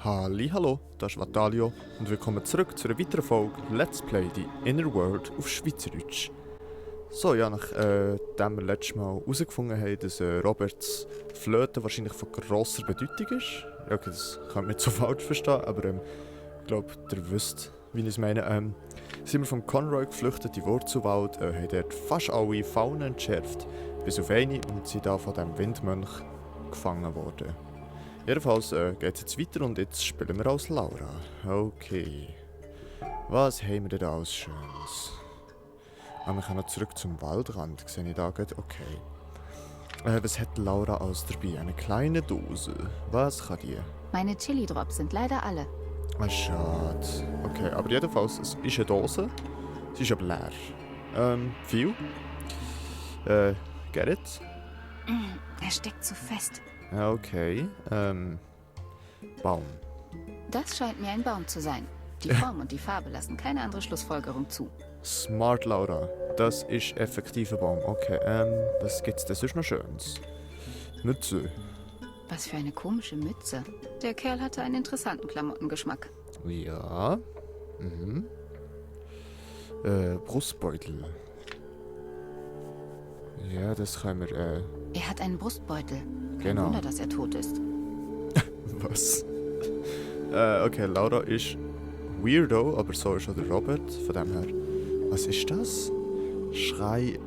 Hallo, das ist Vatalio und willkommen zurück zu einer weiteren Folge Let's Play die Inner World auf Schweizerdeutsch. So, ja, nachdem wir letztes Mal herausgefunden haben, dass Roberts Flöte wahrscheinlich von grosser Bedeutung ist. Ja, okay, das kann man nicht so falsch verstehen, aber ich glaube, ihr wisst, wie ich es meine. Sind wir vom Conroy geflüchtet in den Wurzelwald, haben dort fast alle Faunen entschärft, bis auf eine, und sind da von diesem Windmönch gefangen worden. Jedenfalls geht es jetzt weiter und jetzt spielen wir als Laura. Okay. Was haben wir denn da alles Schönes? Wir können noch zurück zum Waldrand. Sehe ich da gut? Okay. Was hat Laura alles dabei? Eine kleine Dose. Was kann die? Meine Chili-Drops sind leider alle. Ah, schade. Okay, aber jedenfalls, es ist eine Dose. Sie ist aber leer. Viel? Get it? Er steckt zu fest. Okay. Baum. Das scheint mir ein Baum zu sein. Die Form und die Farbe lassen keine andere Schlussfolgerung zu. Smart Laura. Das ist effektiv ein Baum. Okay, was gibt's denn sonst noch Schönes? Mütze. Was für eine komische Mütze. Der Kerl hatte einen interessanten Klamottengeschmack. Ja. Mhm. Brustbeutel. Ja, das können wir, Er hat einen Brustbeutel. Kein Genau. Wunder, dass er tot ist. Was? Okay, Laura ist Weirdo, aber so ist auch der Robert. Von dem her. Was ist das? Schrei.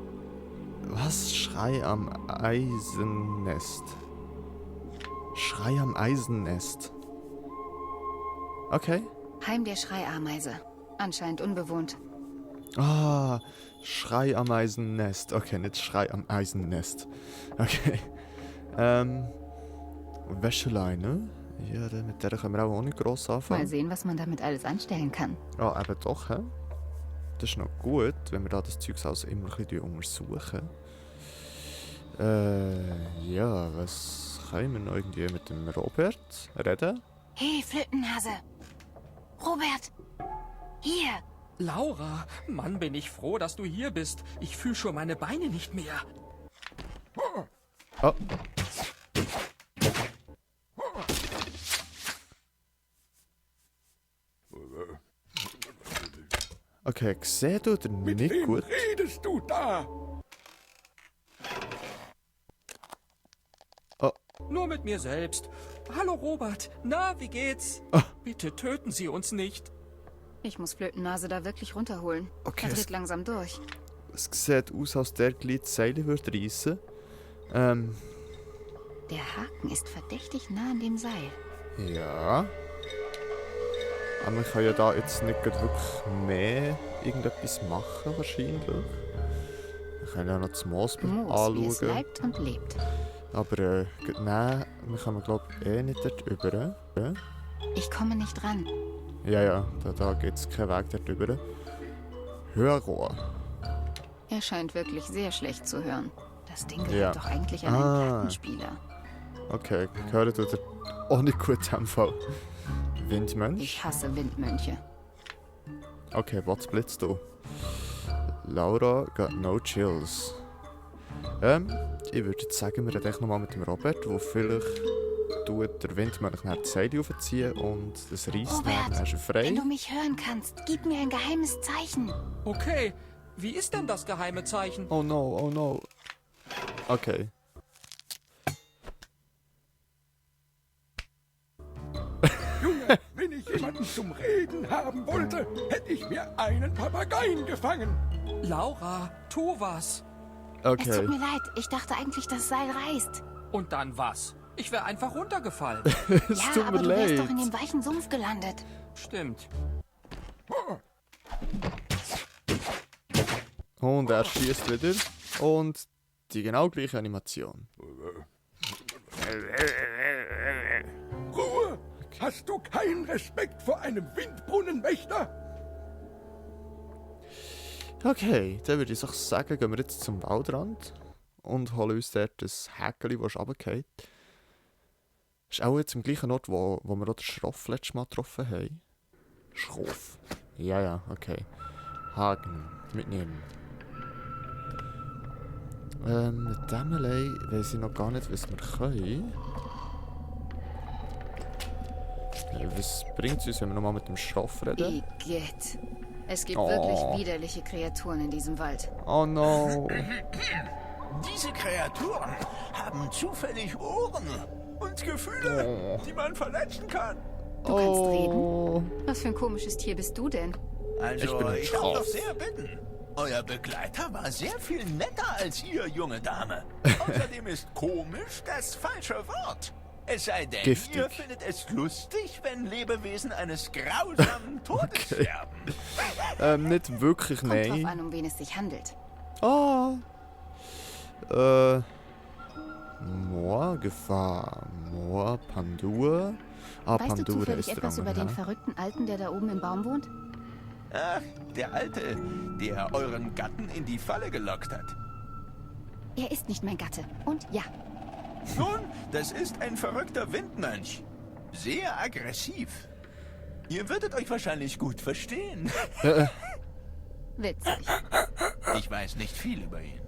Was? Schrei am Eisennest. Schrei am Eisennest. Okay. Heim der Schreiameise. Anscheinend unbewohnt. Ah, Schrei am Eisennest. Okay, nicht Schrei am Eisennest. Okay. Wäscheleine. Ja, mit der können wir auch nicht gross Mal anfangen. sehen, was man damit alles anstellen kann. Ah, eben doch, hä? Das ist noch gut, wenn wir da das Zeug also immer ein bisschen untersuchen. Ja, was können wir noch irgendwie mit dem Robert reden? Hey, Flötennase! Robert! Hier! Laura, Mann, bin ich froh, dass du hier bist. Ich fühle schon meine Beine nicht mehr. Oh. Okay, seht ihr Mit nicht wem gut? redest du da? Nur mit mir selbst. Hallo Robert, na, wie geht's? Ah. Bitte töten Sie uns nicht. Ich muss Flötennase da wirklich runterholen. Okay, Er es- dreht langsam durch. Es sieht aus, als der gleich die Seile würde reissen. Der Haken ist verdächtig nah an dem Seil. Ja. Aber man kann ja da jetzt nicht gerade wirklich mehr irgendetwas machen, wahrscheinlich. Wir können ja noch das Moos Moos, wie es anschauen. leibt und lebt. Aber nein, wir kommen glaube ich nicht dort rüber. Ich komme nicht ran. Ja, da geht es keinen Weg dort rüber. Hörrohr. Er scheint wirklich sehr schlecht zu hören. Das Ding gehört Ja. doch eigentlich an Ah. einen Plattenspieler. Okay, gehört tut er auch nicht gut in dem Fall. Windmönch. Ich hasse Windmönche. Okay, was blitzt du? Laura got no chills. Ich würde jetzt sagen, wir reden echt nochmal mit dem Robert, wo vielleicht tut der Windmönch nach die Seile aufziehen und das reißt Robert, dann ist er frei. Wenn du mich hören kannst, gib mir ein geheimes Zeichen. Okay, wie ist denn das geheime Zeichen? Oh no, oh no. Okay. Junge, wenn ich jemanden zum Reden haben wollte, hätte ich mir einen Papageien gefangen. Laura, tu was. Es tut Okay. mir leid, ich dachte eigentlich, das Seil reißt. Und dann was? Ich wäre einfach runtergefallen. Es Ja, tut aber mir du wärst leid. doch in dem weichen Sumpf gelandet. Stimmt. Und er schießt wieder. Und die genau gleiche Animation. Ruhe! Hast du keinen Respekt vor einem Windbrunnenwächter? Okay, dann würde ich doch sagen, gehen wir jetzt zum Waldrand und holen uns dort das Häkeli, das runterfällt. Das ist auch jetzt am gleichen Ort, wo wir auch den Schroff letztes Mal getroffen haben. Schroff. Ja, okay. Haken. Mitnehmen. Mit dem allein weiss ich noch gar nicht, was wir können. Was bringt es uns, wenn wir nochmal mit dem Schroff reden? Igitt. Es gibt Oh. wirklich widerliche Kreaturen in diesem Wald. Oh no. Diese Kreaturen haben zufällig Ohren und Gefühle, die man verletzen kann. Du kannst reden. Oh. Was für ein komisches Tier bist du denn? Also, bin ein ich darf doch Schaf. sehr bitten. Euer Begleiter war sehr viel netter als ihr, junge Dame. Außerdem ist komisch das falsche Wort. Es sei denn, Giftig. ihr findet es lustig, wenn Lebewesen eines grausamen Todes sterben. Nicht wirklich, Kommt drauf nein. an, um wen es sich handelt. Ah. Moor, Gefahr. Moor, Pandur. Ah, Weißt du Pandur zufällig ist etwas über dran, den verrückten Alten, der da oben im Baum wohnt? Ach, der Alte, der euren Gatten in die Falle gelockt hat. Er ist nicht mein Gatte. Und ja, Nun, das ist ein verrückter Windmönch. Sehr aggressiv. Ihr würdet euch wahrscheinlich gut verstehen. witzig. Ich weiß nicht viel über ihn.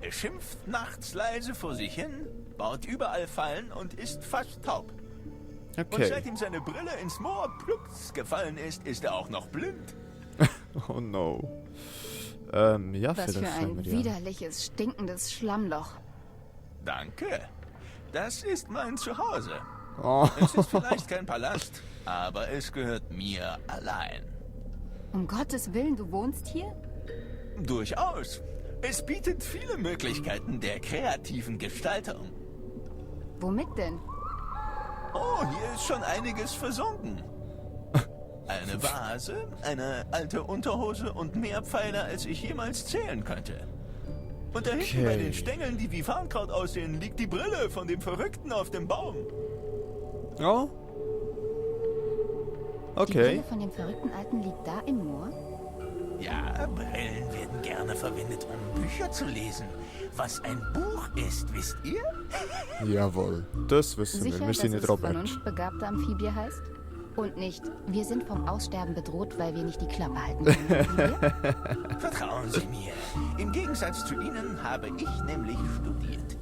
Er schimpft nachts leise vor sich hin, baut überall Fallen und ist fast taub. Und Okay. seit ihm seine Brille ins Moor plups gefallen ist er auch noch blind. Oh no. Ja, Was für vielleicht ein können wir ja. widerliches, stinkendes Schlammloch. Danke. Das ist mein Zuhause. Oh. Es ist vielleicht kein Palast, aber es gehört mir allein. Um Gottes Willen, du wohnst hier? Durchaus. Es bietet viele Möglichkeiten der kreativen Gestaltung. Womit denn? Oh, hier ist schon einiges versunken. Eine Vase, eine alte Unterhose und mehr Pfeile, als ich jemals zählen könnte. Und da hinten bei den Stängeln, die wie Farnkraut aussehen, liegt die Brille von dem Verrückten auf dem Baum. Oh. Die Okay. Brille von dem verrückten Alten liegt da im Moor? Ja, Brillen werden gerne verwendet, um Bücher zu lesen. Was ein Buch ist, wisst ihr? Jawohl. Das wissen wir. Sicher, Wir sind dass nicht es Robert. vernunftbegabte Amphibie heißt? Und nicht, wir sind vom Aussterben bedroht, weil wir nicht die Klappe halten können. Amphibie? Vertrauen Sie mir. Im Gegensatz zu Ihnen habe ich nämlich studiert.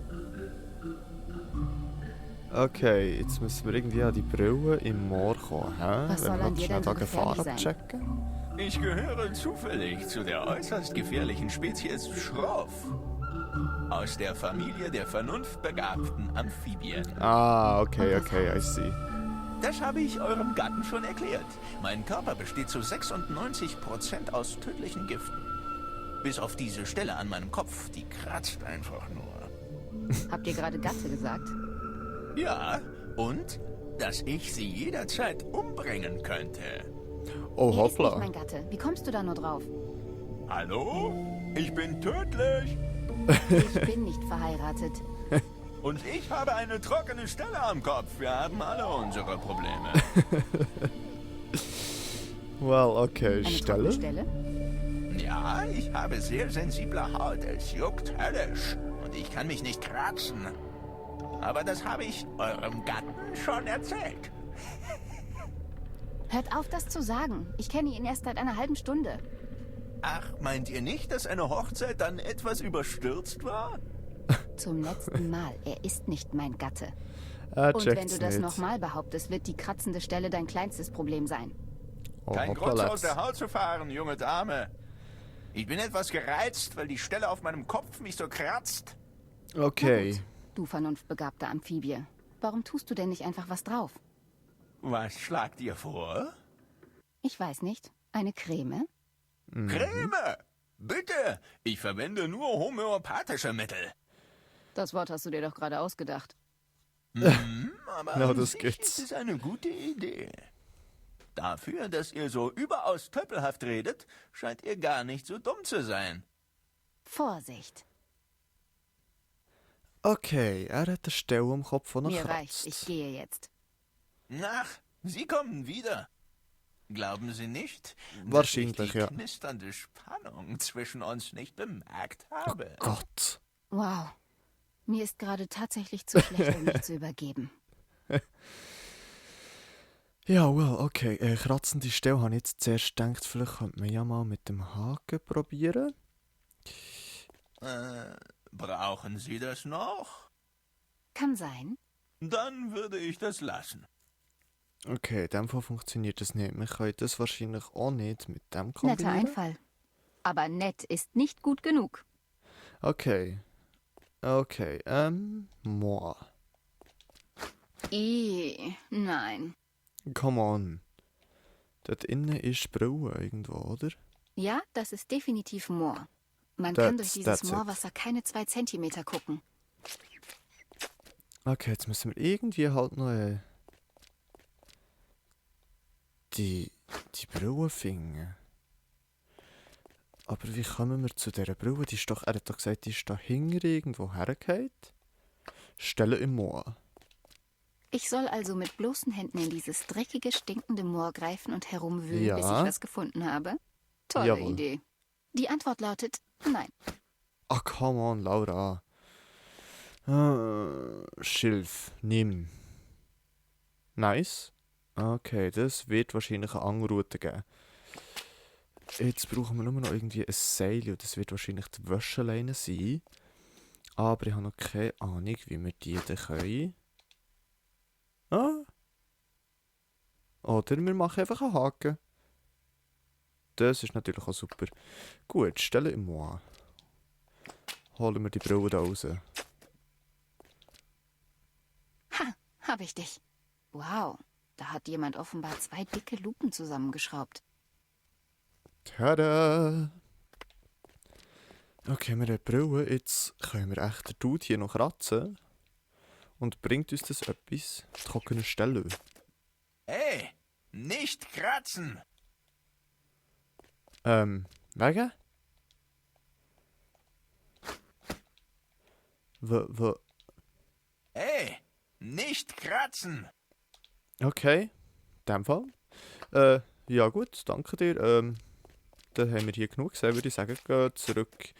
Okay, jetzt müssen wir irgendwie an die Brille im Moor kommen. Hä? Was soll Wenn wir an dir schnell denn so da Gefahr gefährlich sein? abchecken. Ich gehöre zufällig zu der äußerst gefährlichen Spezies Schroff. Aus der Familie der vernunftbegabten Amphibien. Ah, okay, okay, I see. Das habe ich eurem Gatten schon erklärt. Mein Körper besteht zu 96% aus tödlichen Giften. Bis auf diese Stelle an meinem Kopf, die kratzt einfach nur. Habt ihr gerade Gatte gesagt? Ja, und dass ich sie jederzeit umbringen könnte. Oh, Er ist nicht hoppla. mein Gatte. Wie kommst du da nur drauf? Hallo? Ich bin tödlich. Ich bin nicht verheiratet. Und ich habe eine trockene Stelle am Kopf. Wir haben alle unsere Probleme. Well, okay, Eine trockene Stelle. Stelle? Ja, ich habe sehr sensible Haut. Es juckt höllisch. Und ich kann mich nicht kratzen. Aber das habe ich eurem Gatten schon erzählt. Hört auf, das zu sagen. Ich kenne ihn erst seit einer halben Stunde. Ach, meint ihr nicht, dass eine Hochzeit dann etwas überstürzt war? Zum letzten Mal. Er ist nicht mein Gatte. Er Und wenn checkt's du das nicht. nochmal behauptest, wird die kratzende Stelle dein kleinstes Problem sein. Oh, Kein hoppla, Grund, aus Lex. der Haut zu fahren, junge Dame. Ich bin etwas gereizt, weil die Stelle auf meinem Kopf mich so kratzt. Okay. Du vernunftbegabte Amphibie. Warum tust du denn nicht einfach was drauf? Was schlagt ihr vor? Ich weiß nicht. Eine Creme? Creme! Bitte! Ich verwende nur homöopathische Mittel. Das Wort hast du dir doch gerade ausgedacht. Aber Genau, an das sich geht's. ist es eine gute Idee. Dafür, dass ihr so überaus töppelhaft redet, scheint ihr gar nicht so dumm zu sein. Vorsicht. Okay, er hat eine Stelle am Kopf, die Mir noch reicht. Ich kratzt. gehe jetzt. Ach, sie kommen wieder. Glauben Sie nicht, Wahrscheinlich, dass ich die ja. knisternde Spannung zwischen uns nicht bemerkt habe? Gott. Wow. Mir ist gerade tatsächlich zu schlecht, um mich zu übergeben. Ja, well, okay. Kratzende Stelle habe ich jetzt zuerst gedacht, vielleicht könnte man ja mal mit dem Haken probieren. Brauchen Sie das noch? Kann sein. Dann würde ich das lassen. Okay, in dem Fall funktioniert das nicht. Wir können das wahrscheinlich auch nicht mit dem Netter kombinieren. Einfall. Aber nett ist nicht gut genug. Okay. Okay, moi. Nein. Come on. Dort innen ist Brille irgendwo, oder? Ja, das ist definitiv Moor. Man kann durch dieses That's it. Moorwasser keine 2 Zentimeter gucken. Okay, jetzt müssen wir irgendwie halt noch die Brille finden. Aber wie kommen wir zu dieser Brille? Die ist doch, er hat doch gesagt, die ist da hinten irgendwo hergefallen. Stelle im Moor. Ich soll also mit bloßen Händen in dieses dreckige, stinkende Moor greifen und herumwühlen, Ja. bis ich was gefunden habe? Tolle Jawohl. Idee. Die Antwort lautet nein. Ach, come on, Laura. Schilf, nimm. Nice. Okay, das wird wahrscheinlich eine andere Route geben. Jetzt brauchen wir nur noch irgendwie ein Seil und das wird wahrscheinlich die Wäscheleine sein. Aber ich habe noch keine Ahnung, wie wir die dann können. Oder wir machen einfach einen Haken. Das ist natürlich auch super. Gut, stelle im Moor. Holen wir die Brille da raus. Ha, hab ich dich. Wow, da hat jemand offenbar 2 dicke Lupen zusammengeschraubt. Tada! Okay, wir haben die Brille. Jetzt können wir echt den Dude hier noch kratzen. Und bringt uns das etwas? Trockene Stelle. Hey, nicht kratzen! Wegen? Wo? Hey, nicht kratzen! Okay, in dem Fall. Ja gut, danke dir. Dann haben wir hier genug gesehen, würde ich sagen. Gehen zurück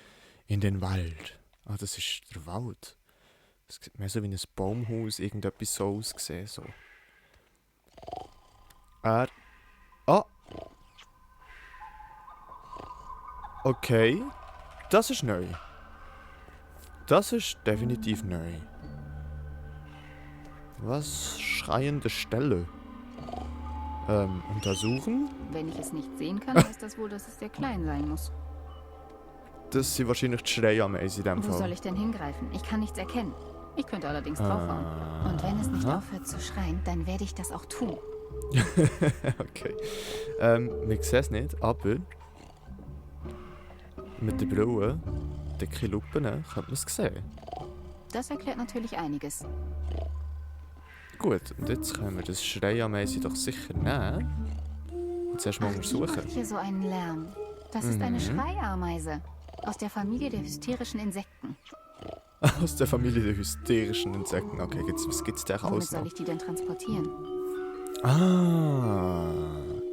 in den Wald. Ah, das ist der Wald. Es sieht mehr so wie ein Baumhaus, irgendetwas so ausgesehen. So. Ah! Okay, das ist neu. Das ist definitiv neu. Was? Schreiende Stelle. Untersuchen. Wenn ich es nicht sehen kann, heißt das wohl, dass es sehr klein sein muss. Das sind wahrscheinlich die Schreiameisen in dem Wo soll Fall. ich denn hingreifen? Ich kann nichts erkennen. Ich könnte allerdings draufhauen. Und wenn es nicht aufhört zu schreien, dann werde ich das auch tun. Okay. Wir sehen es nicht, aber mit der Brille, dicke Lupen, könnte man es sehen. Das erklärt natürlich einiges. Gut, und jetzt können wir das Schreiameisen doch sicher nehmen. Jetzt erstmal Die untersuchen. macht hier so einen Lärm. Das ist eine Schreiameise. Aus der Familie der hysterischen Insekten. Aus der Familie der hysterischen Insekten. Okay, was gibt's da Womit aus soll noch? ich die denn transportieren? Ah,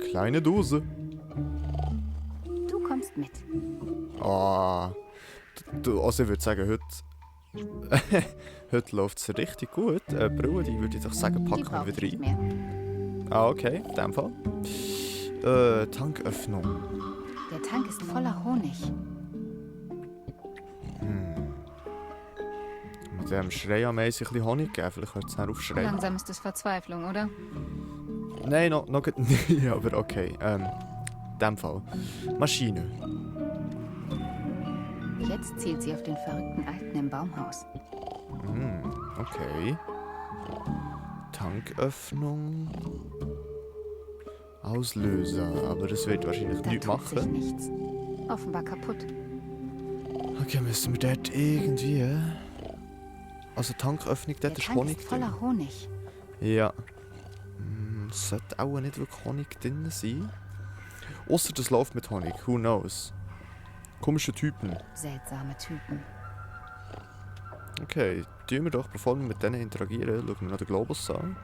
kleine Dose. Du kommst mit. Ah, also ich würde sagen, heute läuft es richtig gut. Brille, die würde ich doch sagen, Die packen wir brauche ich wieder nicht rein. mehr. Ah, okay, in dem Fall. Tanköffnung. Der Tank ist voller Honig. Mit dem Schreiameisen ein bisschen Honig geben, vielleicht hört es dann aufschreien. Langsam ist es Verzweiflung, oder? Nein, noch nicht, aber okay. In dem Fall. Maschine. Jetzt zielt sie auf den verrückten Alten im Baumhaus. Okay. Tanköffnung. Auslöser, aber das wird wahrscheinlich Da nichts tut sich machen. nichts. Offenbar kaputt. Okay, müssen wir dort irgendwie... Also Tanköffnung, Der dort ist Tank Honig ist drin. voller Honig. Ja. Es sollte auch nicht wirklich Honig drin sein. Außer das läuft mit Honig, who knows. Komische Typen. Seltsame Typen. Okay, tun wir doch, bevor wir mit denen interagieren, schauen wir noch den Globus an.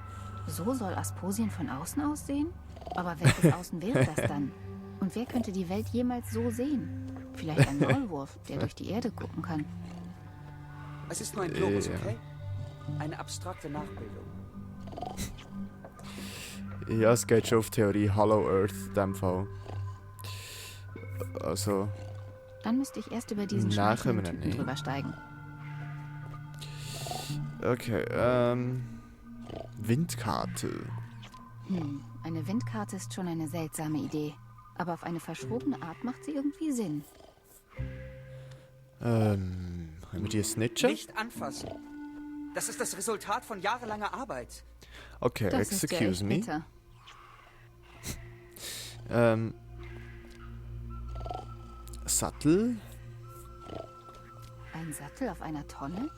So soll Asposien von außen aussehen? Aber welches Außen wäre das dann? Und wer könnte die Welt jemals so sehen? Vielleicht ein Maulwurf, der durch die Erde gucken kann. Es ist nur ein Globus, Ja. okay? Eine abstrakte Nachbildung. Ja, es geht schon auf Theorie Hollow Earth in dem Fall. Also, Dann müsste ich erst über diesen Nein, schleichenden können wir Typen nicht. drüber steigen. okay, Windkarte. Eine Windkarte ist schon eine seltsame Idee. Aber auf eine verschrobene Art macht sie irgendwie Sinn. Können wir die snitchen? Nicht anfassen. Das ist das Resultat von jahrelanger Arbeit. Okay, Das ist ja excuse echt me. bitter. Sattel? Ein Sattel auf einer Tonne?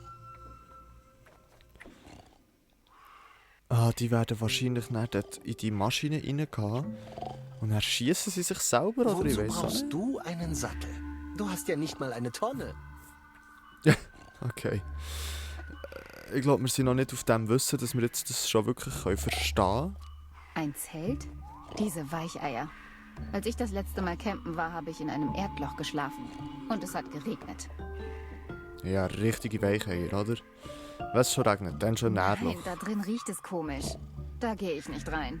Ah, die werden wahrscheinlich nicht dort in die Maschine reingehen. Und dann schießen sie sich selber, oder ich Wozu weiß auch brauchst nicht. du einen Sattel? Du hast ja nicht mal eine Tonne. Okay. Ich glaube, wir sind noch nicht auf dem Wissen, dass wir jetzt das schon wirklich verstehen können. Ein Zelt? Diese Weicheier. Als ich das letzte Mal campen war, habe ich in einem Erdloch geschlafen. Und es hat geregnet. Ja, richtige Weicheier, oder? Wenn es schon regnet, dann schon ein Nein, Erdloch. da drin riecht es komisch. Da gehe ich nicht rein.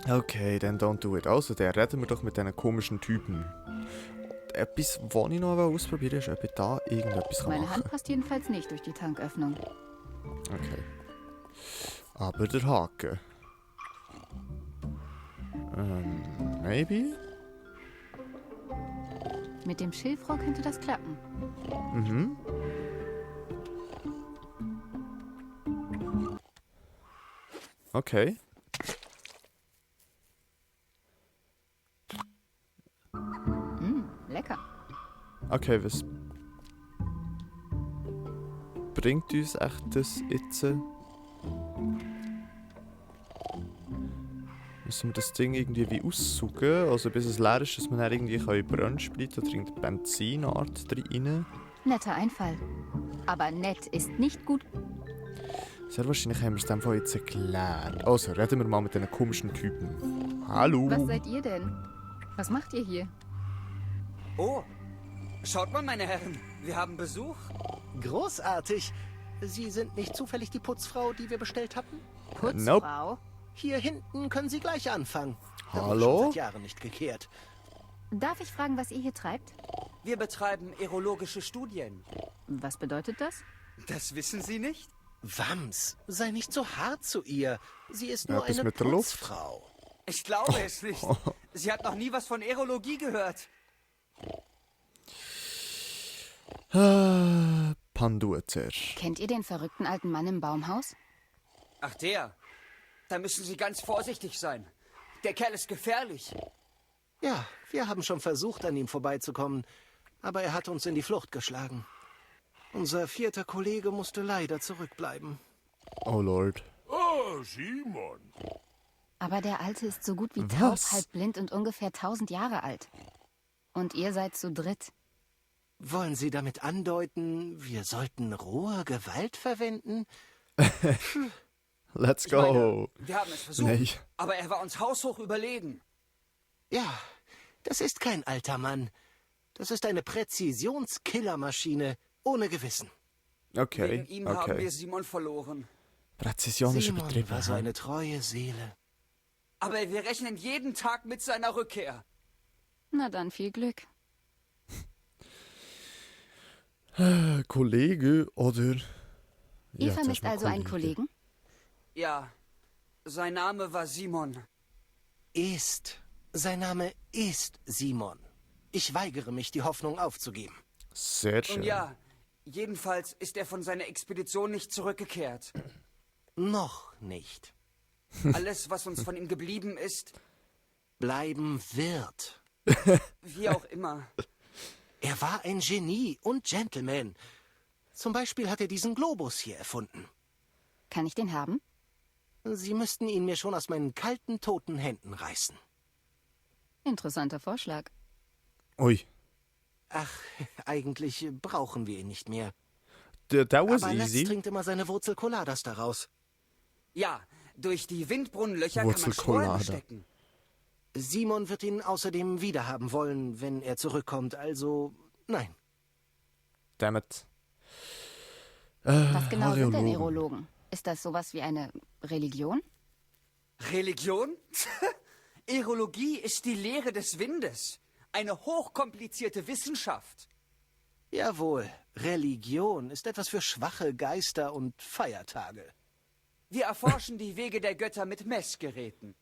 Okay, dann don't do it. Also, dann reden wir doch mit diesen komischen Typen. Etwas, was ich noch ausprobieren will, ist, ob ich da irgendetwas Meine machen Hand kann. passt jedenfalls nicht durch die Tanköffnung. Okay. Aber der Haken. Maybe? Mit dem Schilfrohr könnte das klappen. Mhm. Okay. Lecker. Okay, was bringt uns echt das jetzt? Müssen wir das Ding irgendwie wie aussaugen? Also bis es leer ist, dass man dann irgendwie Brennsprit oder irgendeine Benzinart rein. Netter Einfall. Aber nett ist nicht gut. Sehr wahrscheinlich haben wir es dem Fall jetzt erklärt. Also, reden wir mal mit diesen komischen Typen. Hallo? Was seid ihr denn? Was macht ihr hier? Oh, schaut mal, meine Herren. Wir haben Besuch. Großartig. Sie sind nicht zufällig die Putzfrau, die wir bestellt hatten? Putzfrau? Hier hinten können Sie gleich anfangen. Da wurde Hallo? schon seit Jahren nicht gekehrt. Darf ich fragen, was ihr hier treibt? Wir betreiben aerologische Studien. Was bedeutet das? Das wissen Sie nicht? Wams, sei nicht so hart zu ihr. Sie ist nur Etwas eine mit der Luft. Putzfrau. Ich glaube es nicht. Sie hat noch nie was von Aerologie gehört. Pandur zuerst. Kennt ihr den verrückten alten Mann im Baumhaus? Ach der. Da müssen Sie ganz vorsichtig sein. Der Kerl ist gefährlich. Ja, wir haben schon versucht, an ihm vorbeizukommen, aber er hat uns in die Flucht geschlagen. Unser 4. Kollege musste leider zurückbleiben. Oh Lord. Oh, Simon. Aber der Alte ist so gut wie taub, Was? halb blind und ungefähr 1000 Jahre alt. Und ihr seid zu dritt. Wollen Sie damit andeuten, wir sollten rohe Gewalt verwenden? Let's Ich meine, go. wir haben es versucht, Nee. aber er war uns haushoch überlegen. Ja, das ist kein alter Mann. Das ist eine Präzisionskillermaschine ohne Gewissen. Okay, Wegen ihm haben okay. wir Simon verloren. Präzision ist Simon übertrieben. war so eine treue Seele. Aber wir rechnen jeden Tag mit seiner Rückkehr. Na dann, viel Glück. Kollege oder... Ihr Ja, vermisst das ist also mein einen Kollegen? Ja, sein Name war Simon. Sein Name ist Simon. Ich weigere mich, die Hoffnung aufzugeben. Sehr schön. Und ja, jedenfalls ist er von seiner Expedition nicht zurückgekehrt. Noch nicht. Alles, was uns von ihm geblieben ist, Bleiben wird. wie auch immer. Er war ein Genie und Gentleman. Zum Beispiel hat er diesen Globus hier erfunden. Kann ich den haben? Sie müssten ihn mir schon aus meinen kalten, toten Händen reißen. Interessanter Vorschlag. Ui. Ach, eigentlich brauchen wir ihn nicht mehr. That was Aber Let's easy. trinkt immer seine Wurzelcoladas daraus. Ja, durch die Windbrunnenlöcher kann man Wurzelkolade. Sträume stecken. Simon wird ihn außerdem wiederhaben wollen, wenn er zurückkommt. Also, nein. Dammit. Was genau sind denn Areologen. Aerologen? Ist das sowas wie eine Religion? Religion? Aerologie ist die Lehre des Windes. Eine hochkomplizierte Wissenschaft. Jawohl, Religion ist etwas für schwache Geister und Feiertage. Wir erforschen die Wege der Götter mit Messgeräten.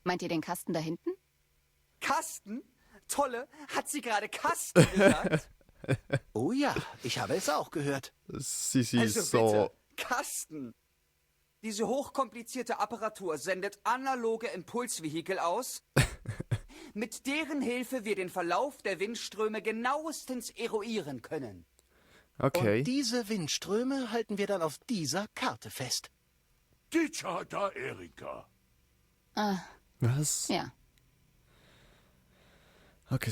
Meint ihr den Kasten da hinten? Kasten? Tolle, hat sie gerade Kasten gesagt? Oh ja, ich habe es auch gehört. Sie sind Also so... bitte, Kasten. Diese hochkomplizierte Apparatur sendet analoge Impulsvehikel aus, mit deren Hilfe wir den Verlauf der Windströme genauestens eruieren können. Okay. Und diese Windströme halten wir dann auf dieser Karte fest. Die Charta Erika. Was? Ja. Okay,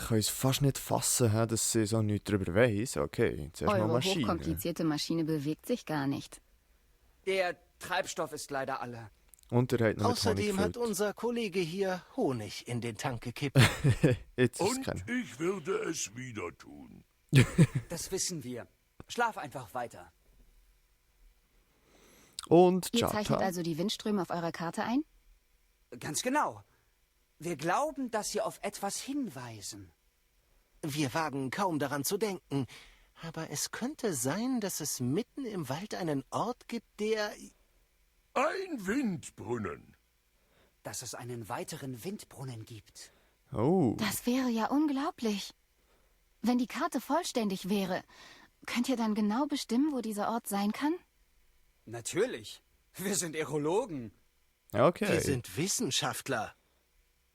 können es fast nicht fassen, hä, dass sie so nichts darüber weiss. Okay, zuerst mal Eure Maschine. hochkomplizierte Maschine bewegt sich gar nicht. Der Treibstoff ist leider alle. Und er hat noch mit Honig Außerdem hat gefüllt. unser Kollege hier Honig in den Tank gekippt. Jetzt ist es Und kein... ich würde es wieder tun. Das wissen wir. Schlaf einfach weiter. Und Ihr zeichnet Charta. also die Windströme auf eurer Karte ein? Ganz genau. Wir glauben, dass sie auf etwas hinweisen. Wir wagen kaum daran zu denken. Aber es könnte sein, dass es mitten im Wald einen Ort gibt, der... Ein Windbrunnen. Dass es einen weiteren Windbrunnen gibt. Oh, Das wäre ja unglaublich. Wenn die Karte vollständig wäre, könnt ihr dann genau bestimmen, wo dieser Ort sein kann? Natürlich. Wir sind Aerologen. ja, okay. Wir sind Wissenschaftler.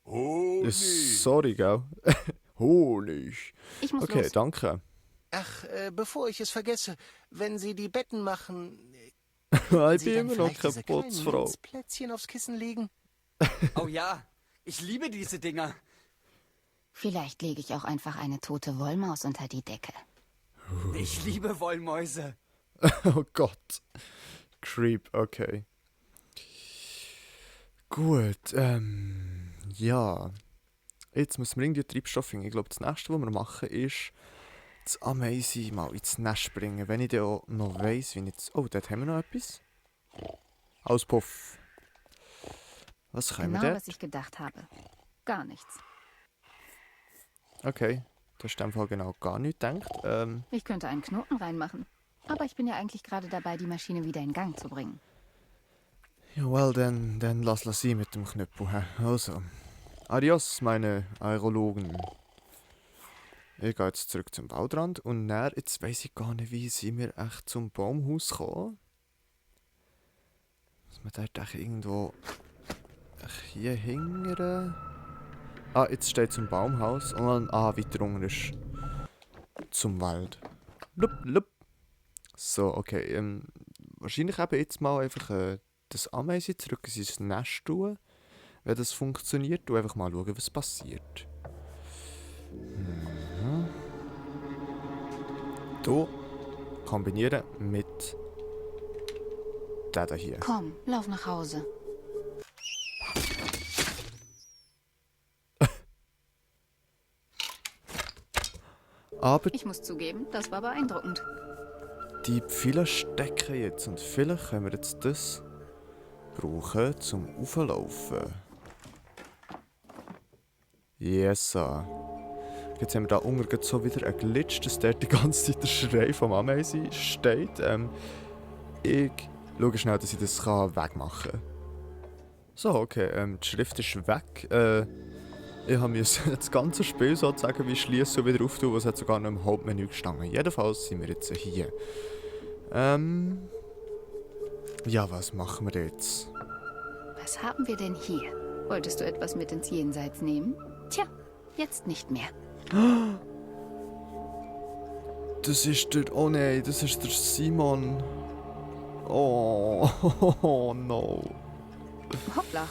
Honig. Sorry, gell? Honig. Ich muss Okay, los. danke. Ach, bevor ich es vergesse, wenn Sie die Betten machen, Ich Sie bin dann immer noch vielleicht diese keine kleinen Putzfrau. Minzplätzchen aufs Kissen legen? Oh ja, ich liebe diese Dinger. Vielleicht lege ich auch einfach eine tote Wollmaus unter die Decke. Ich liebe Wollmäuse. Oh Gott. Creep, okay. Gut, ja. Jetzt müssen wir irgendwie Treibstoff finden. Ich glaube, das nächste, was wir machen, ist das Ameise mal ins Nest bringen. Wenn ich dann auch noch weiss, wie ich jetzt... Oh, dort haben wir noch etwas. Auspuff. Was können Genau, wir was dort? ich gedacht habe. Gar nichts. Okay, das ist in dem Fall genau gar nicht gedacht. Ich könnte einen Knoten reinmachen. Aber ich bin ja eigentlich gerade dabei, die Maschine wieder in Gang zu bringen. Ja, well, dann lass sie mit dem Knüppel. Hä? Also, adios, meine Aerologen. Ich gehe jetzt zurück zum Waldrand und dann, jetzt weiss ich gar nicht, wie sind wir echt zum Baumhaus gekommen. Muss man dort echt irgendwo hier hingern? Ah, jetzt steht zum Baumhaus und dann, weiter unten ist zum Wald. Lup, lup. So, okay, wahrscheinlich eben jetzt mal einfach das Ameise zurück in sein Nest tun. Wenn das funktioniert, und einfach mal schauen, was passiert. Hier kombinieren mit der hier. Komm, lauf nach Hause. Aber Ich muss zugeben, das war beeindruckend. die Pfeile stecken jetzt und vielleicht können wir jetzt das brauchen zum Auflaufen. Yes. Jetzt haben wir da unten so wieder ein Glitch, dass dort die ganze Zeit der Schrei vom Ameise steht. Ich schaue schnell, dass ich das wegmachen kann. So, okay, die Schrift ist weg. Ich habe das ganze Spiel sozusagen wie schließen und wieder auftun, was hat sogar noch im Hauptmenü gestanden. Jedenfalls sind wir jetzt hier. Ja, was machen wir jetzt? Was haben wir denn hier? Wolltest du etwas mit ins Jenseits nehmen? Tja, jetzt nicht mehr. Das ist der... Oh nein, das ist der Simon. Oh, oh no. Hoppla.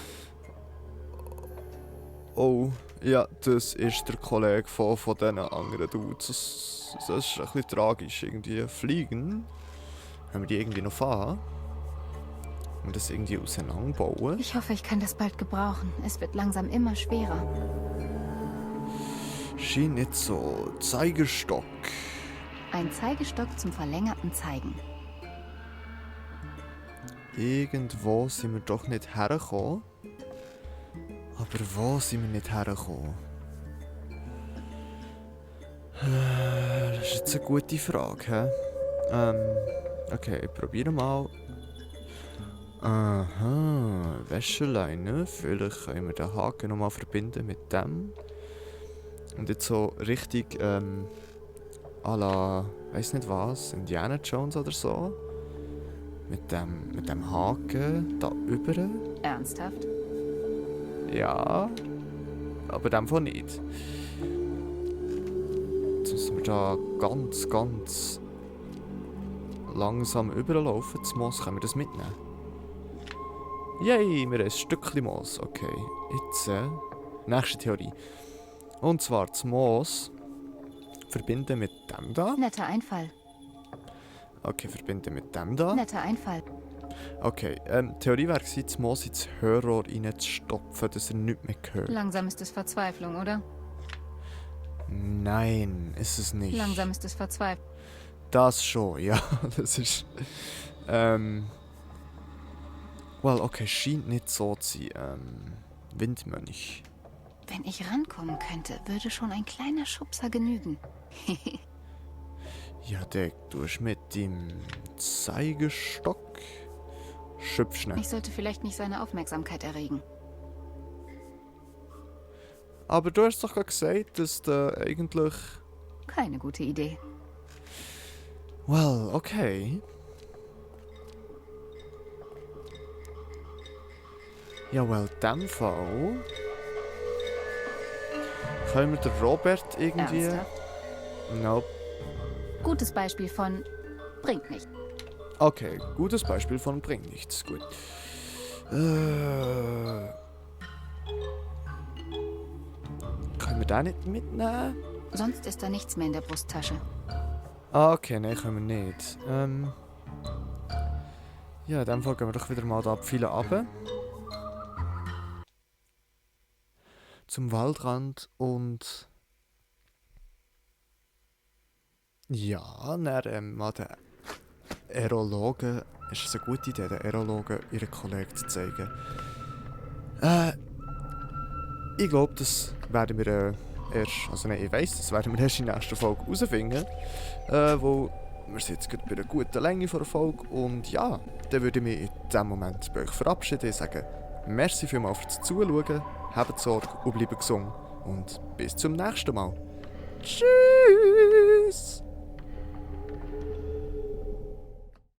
Oh, ja, das ist der Kollege von diesen anderen Dudes. Das ist ein bisschen tragisch. Irgendwie fliegen. Haben wir die irgendwie noch fahren? Können wir das irgendwie auseinanderbauen? Ich hoffe, ich kann das bald gebrauchen. Es wird langsam immer schwerer. Schien nicht so. Zeigestock. Ein Zeigestock zum verlängerten Zeigen. Irgendwo sind wir doch nicht hergekommen. Aber wo sind wir nicht hergekommen? Das ist jetzt eine gute Frage. Hä? Okay, ich probiere mal. Aha, Wäscheleine. Vielleicht können wir den Haken nochmal verbinden mit dem. Und jetzt so richtig, à la, weiss nicht was, Indiana Jones oder so. Mit dem Haken da über. Ernsthaft? Ja, aber in dem Fall nicht. Jetzt müssen wir da ganz langsam überlaufen. Das Moos können wir das mitnehmen. Yay, wir haben ein Stückchen Moos. Okay, jetzt nächste Theorie. Und zwar das Moos verbinden mit dem da. Netter Einfall. Okay, verbinden mit dem da. Netter Einfall. Okay, Theorie wäre gewesen, das Moos ins Hörrohr reinzustopfen, dass er nichts mehr hört. Langsam ist es Verzweiflung, oder? Nein, ist es nicht. Langsam ist es Verzweiflung. Das schon, ja. Das ist. Well, okay, scheint nicht so zu sein. Windmönch. Wenn ich rankommen könnte, würde schon ein kleiner Schubser genügen. Ja, Deck, du hast mit dem Zeigestock. Schüpfst nicht. Ich sollte vielleicht nicht seine Aufmerksamkeit erregen. Aber du hast doch gerade gesagt, dass du eigentlich. Keine gute Idee. Well, okay. Ja, well, in dem Fall. Können wir den Robert irgendwie. Ernsthaft? Nope. Gutes Beispiel von bringt nicht. Okay, gutes Beispiel von bringt nichts. Gut. Können wir den nicht mitnehmen? Sonst ist da nichts mehr in der Brusttasche. Ah, okay, nein, können wir nicht. Ja, in dem Fall gehen wir doch wieder mal da Pfeile runter. Zum Waldrand und. Ja, dann mal den Aerologen. Ist es eine gute Idee, den Aerologen ihren Kollegen zu zeigen? Ich glaube, das werden wir erst. Also nein, ich weiss, das werden wir erst in der nächsten Folge herausfinden. Wo wir sind jetzt gerade bei einer guten Länge von der Folge. Und ja, dann würde ich mich in diesem Moment bei euch verabschieden. Ich sage, merci vielmals fürs Zuschauen, habt Sorge und bleibt gesund. Und bis zum nächsten Mal. Tschüss!